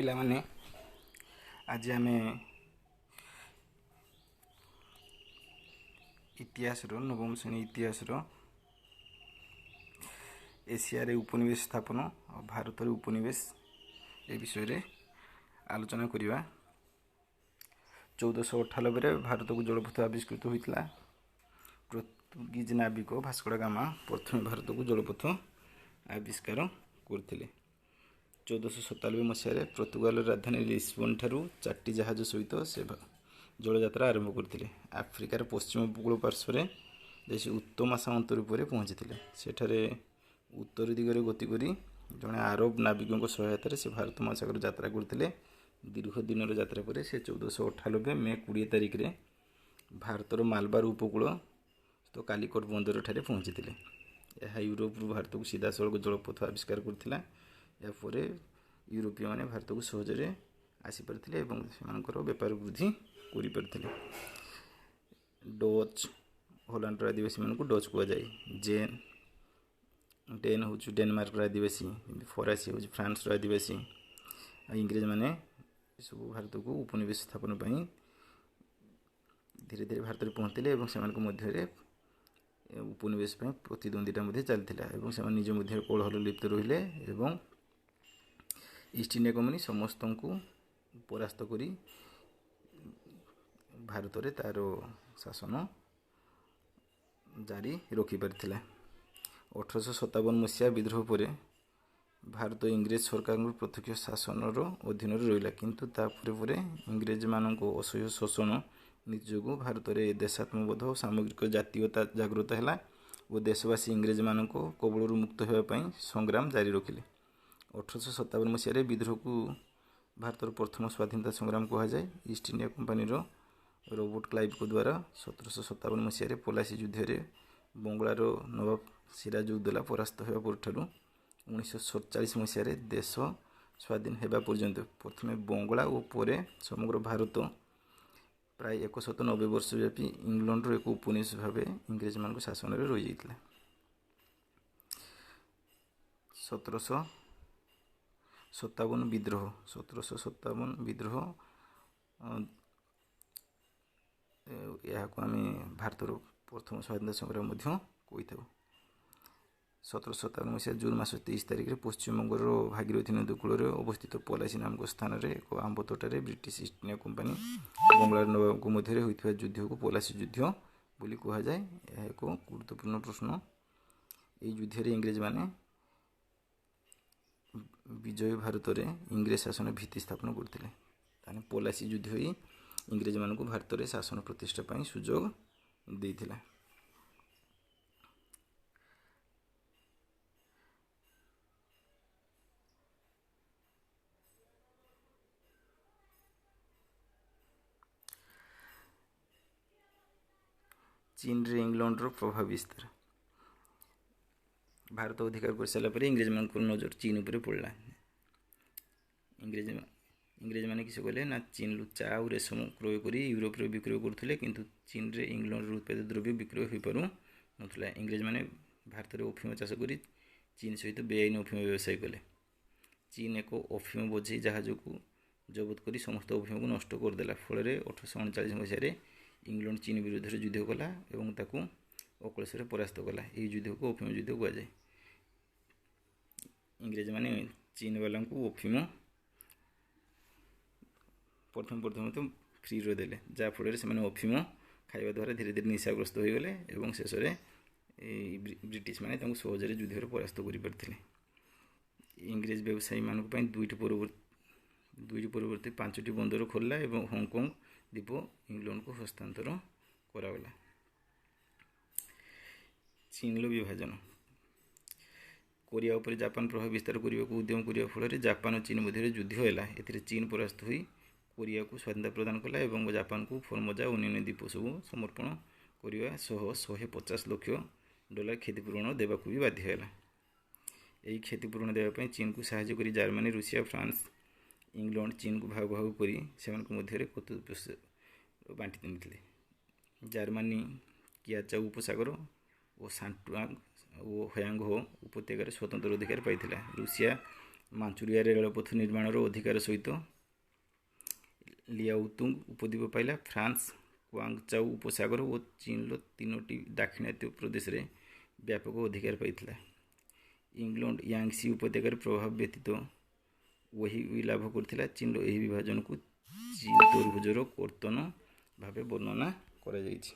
ପିଲାମାନେ, ଆଜି ଆମେ ଇତିହାସର ନବମ ଶ୍ରେଣୀ ଇତିହାସର ଏସିଆରେ ଉପନିବେଶ ସ୍ଥାପନ ଆଉ ଭାରତରେ ଉପନିବେଶ ଏ ବିଷୟରେ ଆଲୋଚନା କରିବା। 1498ରେ ଭାରତକୁ ଜଳପଥ ଆବିଷ୍କୃତ ହୋଇଥିଲା। ପର୍ତ୍ତୁଗୀଜ ନାବିକ ଭାସ୍କୋ ଗାମା ପ୍ରଥମେ ଭାରତକୁ ଜଳପଥ ଆବିଷ୍କାର କରିଥିଲେ। 1497 ମସିହାରେ ପର୍ତ୍ତୁଗାଲର ରାଜଧାନୀ ଲିସବନ ଠାରୁ 4ଟି ଜାହାଜ ସହିତ ସେ ଜଳଯାତ୍ରା ଆରମ୍ଭ କରିଥିଲେ। ଆଫ୍ରିକାର ପଶ୍ଚିମ ଉପକୂଳ ପାର୍ଶ୍ୱରେ ଯାଇ ସେ ଉତ୍ତମାସା ଅନ୍ତରୂପରେ ପହଞ୍ଚିଥିଲେ। ସେଠାରେ ଉତ୍ତର ଦିଗରେ ଗତି କରି ଜଣେ ଆରବ ନାବିକଙ୍କ ସହାୟତାରେ ସେ ଭାରତ ମହାସାଗର ଯାତ୍ରା କରିଥିଲେ। ଦୀର୍ଘ ଦିନର ଯାତ୍ରା ପରେ ସେ 1498 ମେ 20 ତାରିଖରେ ଭାରତର ମାଲବାର ଉପକୂଳ ତ କାଲିକଟ ବନ୍ଦରଠାରେ ପହଞ୍ଚିଥିଲେ। ଏହା ୟୁରୋପରୁ ଭାରତକୁ ସିଧାସଳଖ ଜଳପଥ ଆବିଷ୍କାର କରିଥିଲା। ଏହାପରେ ୟୁରୋପୀୟମାନେ ଭାରତକୁ ସହଜରେ ଆସିପାରିଥିଲେ ଏବଂ ସେମାନଙ୍କର ବେପାର ବୃଦ୍ଧି କରିପାରିଥିଲେ। ଡଚ୍, ହଲାଣ୍ଡର ଆଦିବାସୀମାନଙ୍କୁ ଡଚ୍ କୁହାଯାଏ। ଜେନ୍ ଡେନ୍ ହେଉଛି ଡେନମାର୍କର ଆଦିବାସୀ, ଫରାସୀ ହେଉଛି ଫ୍ରାନ୍ସର ଆଦିବାସୀ। ଆଉ ଇଂରେଜମାନେ ଏସବୁ ଭାରତକୁ ଉପନିବେଶ ସ୍ଥାପନ ପାଇଁ ଧୀରେ ଧୀରେ ଭାରତରେ ପହଞ୍ଚିଥିଲେ ଏବଂ ସେମାନଙ୍କ ମଧ୍ୟରେ ଉପନିବେଶ ପାଇଁ ପ୍ରତିଦ୍ୱନ୍ଦିତା ମଧ୍ୟ ଚାଲିଥିଲା ଏବଂ ସେମାନେ ନିଜ ମଧ୍ୟରେ କଳହରେ ଲିପ୍ତ ରହିଲେ ଏବଂ ଇଷ୍ଟ ଇଣ୍ଡିଆ କମ୍ପାନୀ ସମସ୍ତଙ୍କୁ ପରାସ୍ତ କରି ଭାରତରେ ତା'ର ଶାସନ ଜାରି ରଖିପାରିଥିଲା। 1857 ମସିହା ବିଦ୍ରୋହ ପରେ ଭାରତ ଇଂରେଜ ସରକାରଙ୍କ ପ୍ରତ୍ୟକ୍ଷ ଶାସନର ଅଧୀନରେ ରହିଲା, କିନ୍ତୁ ତାପରେ ପରେ ଇଂରେଜମାନଙ୍କ ଅସହ୍ୟ ଶୋଷଣ ନୀତି ଯୋଗୁଁ ଭାରତରେ ଦେଶାତ୍ମବୋଧ ଓ ସାମଗ୍ରିକ ଜାତୀୟତା ଜାଗ୍ରତ ହେଲା ଓ ଦେଶବାସୀ ଇଂରେଜମାନଙ୍କ କବଳରୁ ମୁକ୍ତ ହେବା ପାଇଁ ସଂଗ୍ରାମ ଜାରି ରଖିଲେ। 1857 ମସିହାରେ ବିଦ୍ରୋହକୁ ଭାରତର ପ୍ରଥମ ସ୍ୱାଧୀନତା ସଂଗ୍ରାମ କୁହାଯାଏ। ଇଷ୍ଟ ଇଣ୍ଡିଆ କମ୍ପାନୀର ରୋବର୍ଟ କ୍ଲାଇଭଙ୍କ ଦ୍ୱାରା 1757 ମସିହାରେ ପଲାସୀ ଯୁଦ୍ଧରେ ବଙ୍ଗଳାର ନବାବ ସିରାଜଉଦ୍ଦୌଲା ପରାସ୍ତ ହେବା ପରଠାରୁ 1947 ମସିହାରେ ଦେଶ ସ୍ୱାଧୀନ ହେବା ପର୍ଯ୍ୟନ୍ତ ପ୍ରଥମେ ବଙ୍ଗଳା ଓ ପରେ ସମଗ୍ର ଭାରତ ପ୍ରାୟ 190 ବର୍ଷ ବ୍ୟାପୀ ଇଂଲଣ୍ଡର ଏକ ଉପନିବେଶ ଭାବେ ଇଂରେଜମାନଙ୍କ ଶାସନରେ ରହିଯାଇଥିଲା। 1757 ବିଦ୍ରୋହ, 1757 ବିଦ୍ରୋହ, ଏହାକୁ ଆମେ ଭାରତର ପ୍ରଥମ ସ୍ୱାଧୀନତା ସଂଗ୍ରାମ ମଧ୍ୟ କହିଥାଉ। 1757 ମସିହା ଜୁନ୍ ମାସ 23 ତାରିଖରେ ପଶ୍ଚିମବଙ୍ଗର ଭାଗୀରଥୀ ନଦୀ କୂଳରେ ଅବସ୍ଥିତ ପଲାସୀ ନାମକ ସ୍ଥାନରେ ଏକ ଆମ୍ବ ତୋଟାରେ ବ୍ରିଟିଶ ଇଷ୍ଟ ଇଣ୍ଡିଆ କମ୍ପାନୀ ବଙ୍ଗଳାର ନବାବଙ୍କ ମଧ୍ୟରେ ହୋଇଥିବା ଯୁଦ୍ଧକୁ ପଲାସୀ ଯୁଦ୍ଧ ବୋଲି କୁହାଯାଏ। ଏହା ଏକ ଗୁରୁତ୍ୱପୂର୍ଣ୍ଣ ପ୍ରଶ୍ନ। ଏହି ଯୁଦ୍ଧରେ ଇଂରେଜମାନେ ବିଜୟ ଭାରତରେ ଇଂରେଜ ଶାସନ ଭିତ୍ତି ସ୍ଥାପନ କରିଥିଲେ। ତାହେଲେ ପଲାସୀ ଯୁଦ୍ଧ ହିଁ ଇଂରେଜମାନଙ୍କୁ ଭାରତରେ ଶାସନ ପ୍ରତିଷ୍ଠା ପାଇଁ ସୁଯୋଗ ଦେଇଥିଲା। ଚୀନରେ ଇଂଲଣ୍ଡର ପ୍ରଭାବ ବିସ୍ତାର। ଭାରତ ଅଧିକାର କରିସାରିଲା ପରେ ଇଂରେଜମାନଙ୍କର ନଜର ଚୀନ ଉପରେ ପଡ଼ିଲା। ଇଂରେଜମାନେ କିସ କଲେ ନା, ଚୀନରୁ ଚା ଆଉ ରେଶମ କ୍ରୟ କରି ୟୁରୋପରେ ବିକ୍ରୟ କରୁଥିଲେ, କିନ୍ତୁ ଚୀନରେ ଇଂଲଣ୍ଡର ଉତ୍ପାଦିତ ଦ୍ରବ୍ୟ ବିକ୍ରୟ ହୋଇପାରୁନଥିଲା। ଇଂରେଜମାନେ ଭାରତରେ ଅଫିମ ଚାଷ କରି ଚୀନ ସହିତ ବେଆଇନ ଅଫିମ ବ୍ୟବସାୟ କଲେ। ଚୀନ ଏକ ଅଫିମ ବୋଝେଇ ଜାହାଜକୁ ଜବତ କରି ସମସ୍ତ ଅଫିମକୁ ନଷ୍ଟ କରିଦେଲା। ଫଳରେ 1839 ମସିହାରେ ଇଂଲଣ୍ଡ ଚୀନ ବିରୁଦ୍ଧରେ ଯୁଦ୍ଧ କଲା ଏବଂ ତାକୁ ଅକଳେଶରେ ପରାସ୍ତ କଲା। ଏହି ଯୁଦ୍ଧକୁ ଅଫିମ ଯୁଦ୍ଧ କୁହାଯାଏ। ଇଂରେଜମାନେ ଚୀନବାଲାଙ୍କୁ ଅଫିମ ପ୍ରଥମେ ପ୍ରଥମେ ତ ଫ୍ରିରେ ଦେଲେ, ଯାହାଫଳରେ ସେମାନେ ଅଫିମ ଖାଇବା ଦ୍ୱାରା ଧୀରେ ଧୀରେ ନିଶାଗ୍ରସ୍ତ ହୋଇଗଲେ ଏବଂ ଶେଷରେ ବ୍ରିଟିଶ ମାନେ ତାଙ୍କୁ ସହଜରେ ଯୁଦ୍ଧରେ ପରାସ୍ତ କରିପାରିଥିଲେ। ଇଂରେଜ ବ୍ୟବସାୟୀମାନଙ୍କ ପାଇଁ ଦୁଇଟି ପରବର୍ତ୍ତୀ 5ଟି ବନ୍ଦର ଖୋଲିଲା ଏବଂ ହଂକଂ ଦ୍ୱୀପ ଇଂଲଣ୍ଡକୁ ହସ୍ତାନ୍ତର କରାଗଲା। ଚୀନର ବିଭାଜନ। କୋରିଆ ଉପରେ ଜାପାନ ପ୍ରଭାବ ବିସ୍ତାର କରିବାକୁ ଉଦ୍ୟମ କରିବା ଫଳରେ ଜାପାନ ଓ ଚୀନ ମଧ୍ୟରେ ଯୁଦ୍ଧ ହେଲା। ଏଥିରେ ଚୀନ ପରାସ୍ତ ହୋଇ କୋରିଆକୁ ସ୍ୱାଧୀନତା ପ୍ରଦାନ କଲା ଏବଂ ଜାପାନକୁ ଫର୍ମୋଜା ଓ ଅନ୍ୟାନ୍ୟ ଦ୍ୱୀପ ସବୁ ସମର୍ପଣ କରିବା ସହ 150 ଲକ୍ଷ ଡଲାର କ୍ଷତିପୂରଣ ଦେବାକୁ ବି ବାଧ୍ୟ ହେଲା। ଏହି କ୍ଷତିପୂରଣ ଦେବା ପାଇଁ ଚୀନକୁ ସାହାଯ୍ୟ କରି ଜର୍ମାନୀ, ରୁଷିଆ, ଫ୍ରାନ୍ସ, ଇଂଲଣ୍ଡ ଚୀନକୁ ଭାଗ ଭାଗ କରି ସେମାନଙ୍କ ମଧ୍ୟରେ କର୍ତ୍ତୃତ୍ୱ ବାଣ୍ଟି ନେଇଥିଲେ। ଜର୍ମାନୀ କିଆଚାଉ ଉପସାଗର ଓ ସାଣ୍ଟୁଆଙ୍ଗ ଓ ହ୍ୱାଙ୍ଗହୋ ଉପତ୍ୟକାରେ ସ୍ୱତନ୍ତ୍ର ଅଧିକାର ପାଇଥିଲା। ରୁଷିଆ ମାଞ୍ଚୁରିଆରେ ରେଳପଥ ନିର୍ମାଣର ଅଧିକାର ସହିତ ଲିଆଉତୁଙ୍ଗ ଉପଦ୍ୱୀପ ପାଇଲା। ଫ୍ରାନ୍ସ କ୍ୱାଙ୍ଗଚାଉ ଉପସାଗର ଓ ଚୀନର 3ଟି ଦାକ୍ଷିଣାତ୍ୟ ପ୍ରଦେଶରେ ବ୍ୟାପକ ଅଧିକାର ପାଇଥିଲା। ଇଂଲଣ୍ଡ ୟାଙ୍ଗସି ଉପତ୍ୟକାର ପ୍ରଭାବ ବ୍ୟତୀତ ୱେହି ଲାଭ କରିଥିଲା। ଚୀନର ଏହି ବିଭାଜନକୁ ଚୀନ ତରଭୁଜର କର୍ତ୍ତନ ଭାବେ ବର୍ଣ୍ଣନା କରାଯାଇଛି।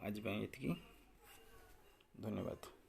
ଆଜି ପାଇଁ ଏତିକି, ଧନ୍ୟବାଦ।